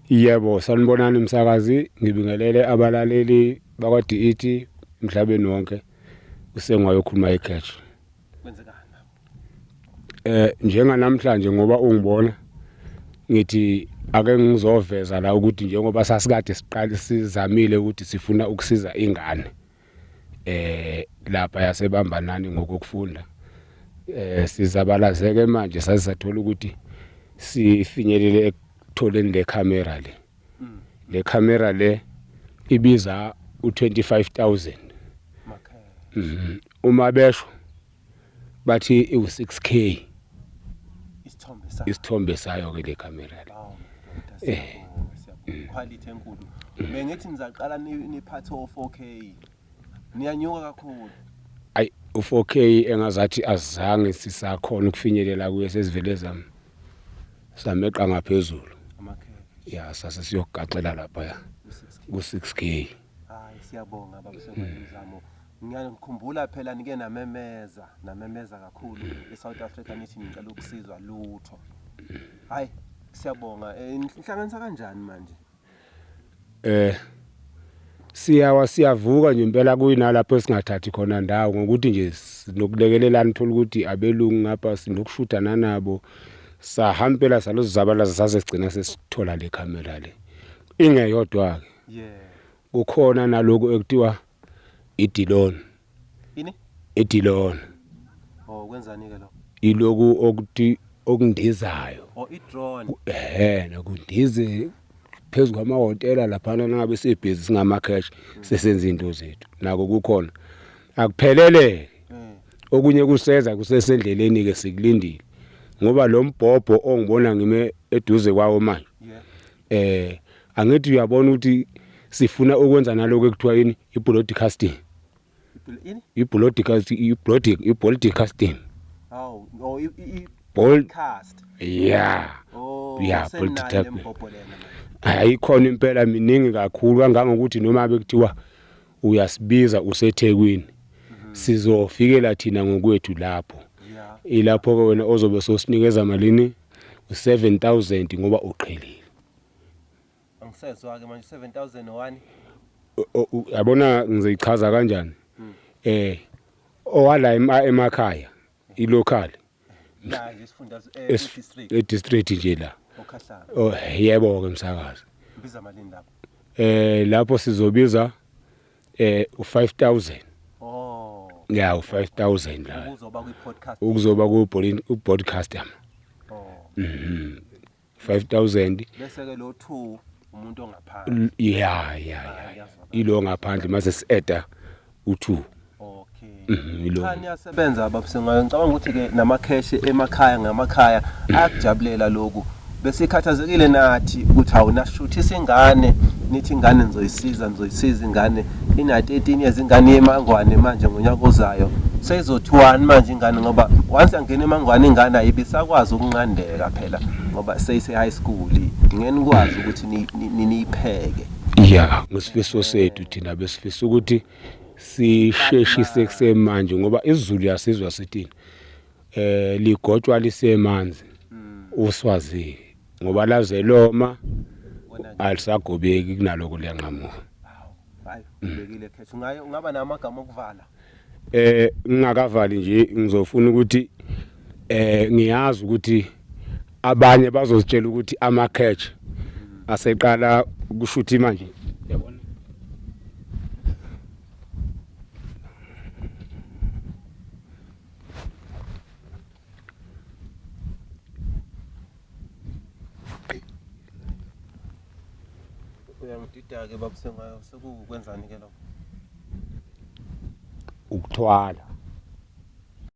Yebo, sanibonani msakazi, ngibingelele abalaleli bakwa-DET emhlabeni wonke. Usengwayo okhuluma eCatch. Kwenzekani? Njenganamhlanje ngoba ungibona ngithi ake ngizoveza la ukuthi njengoba sasikade siqale sizamile ukuthi sifuna ukusiza ingane lapha yasebambanani ngokufunda. Sizabalazeke manje sasizathola ukuthi sifinyelele ekutholeni le camera le. Le camera le ibiza u25000. Makhe. Uma besho bathi iwu6K Isithombe sakho. Isithombe sayo ke le camera le. Hawu madoda, siyabonga, siyabonga. Quality enkulu. Bengithi nizaqala niphathe o 4K. Niyanyuka kakhulu. Ayi, u4K engazathi azange sisakhona ukufinyelela kuye, sesivele zami sameqa ngaphezulu. Amakhekhe. Ya, sase siyogaxela lapha u6K. ku6K. Hayi, siyabonga baba Mzamo. Ngiyakhumbula phela nike namemeza, namemeza kakhulu eSouth Africa nithi nicela ukusizwa lutho. Hayi, siyabonga. Nihlanganisa kanjani manje? Siyawa siyavuka nje impela kuyinalapho esingathathi khona ndawo ngokuthi nje sinokulekelelana, uthola ukuthi abelungu ngapha sinokushuthana nabo, sahamba impela salozabalaza saze sigcina sesithola le camera le ingeyodwa ke. Kukhona naloku ekuthiwa idilon. Ini? Idilon. Oh, kwenzani ke lo? Iloku okuthi okundizayo. Oh, i-drone. Nokundize phezu kwamahhotela laphana nangabe sibhizi singama cash sesenza into zethu. Nako kukhona. Akuphelele. Okunye kuseza kusesendleleni ke, sikulindile. Ngoba lo mbhobho ongibona ngime eduze kwawo manje. Angithi uyabona ukuthi sifuna ukwenza naloko ekuthiwa yini, i-broadcasting. Ini? I-broadcast, i-broadcasting. Hawu, oh, i broadcast. Yeah. Oh, Yeah, senayo le broadcast. mbhobho lena manje. Ayikhona impela, miningi kakhulu kangangokuthi noma bekuthiwa uyasibiza useThekwini, sizofikela thina ngokwethu lapho. Ilapho ke wena ozobe sosinikeza malini? U7000 ngoba uqhelile. Angisezwa ke manje 7001. Yabona ngizoyichaza kanjani? Owala emakhaya, ilocal. La nje isifundazwe, district. E district nje la. Okhahlamba. Oh, yebo ke msakazi. Biza malini lapho? Lapho sizobiza u5000. Oh. Yeah, u5000 la. Ukuzoba kwi podcast. Ukuzoba ku broadcast. Oh. 5000. Bese ke lo 2 umuntu ongaphandle. Yeah. Ilo ngaphandle mase si-adda u2. Okay. Ilo. Cha, niyasebenza babusengwayo. Ngicabanga ukuthi ke namakheshe emakhaya ngamakhaya ayakujabulela lokhu. Bese ikhathazekile nathi ukuthi awunashuthisa ingane, nithi ingane nizoyisiza, nizoyisiza ingane ina 13 years, ingane yemangwane manje ngonyaka ozayo. Seyizothiwani manje ingane, ngoba once yangena emangwane ingane ayibisakwazi ukunqandeka phela ngoba seyise high school, ngeke nikwazi ukuthi niyipheke. Yeah, ngisifiso sethu thina besifisa ukuthi sisheshise kusemanje ngoba isiZulu yasizwa sithini, ligotshwa lisemanzi uswazi ngoba laze loma alisagobeki kunaloko liyanqamuka. Hayi, ubekile khethu ngaye, ungaba namagama okuvala? Ngingakavali nje ngizofuna ukuthi ngiyazi ukuthi abanye bazozitshela ukuthi ama catch aseqala ukushuthi manje, yabona. Uyangidida ke babusengayo, sekukwenzani ke lokho? Ukuthwala.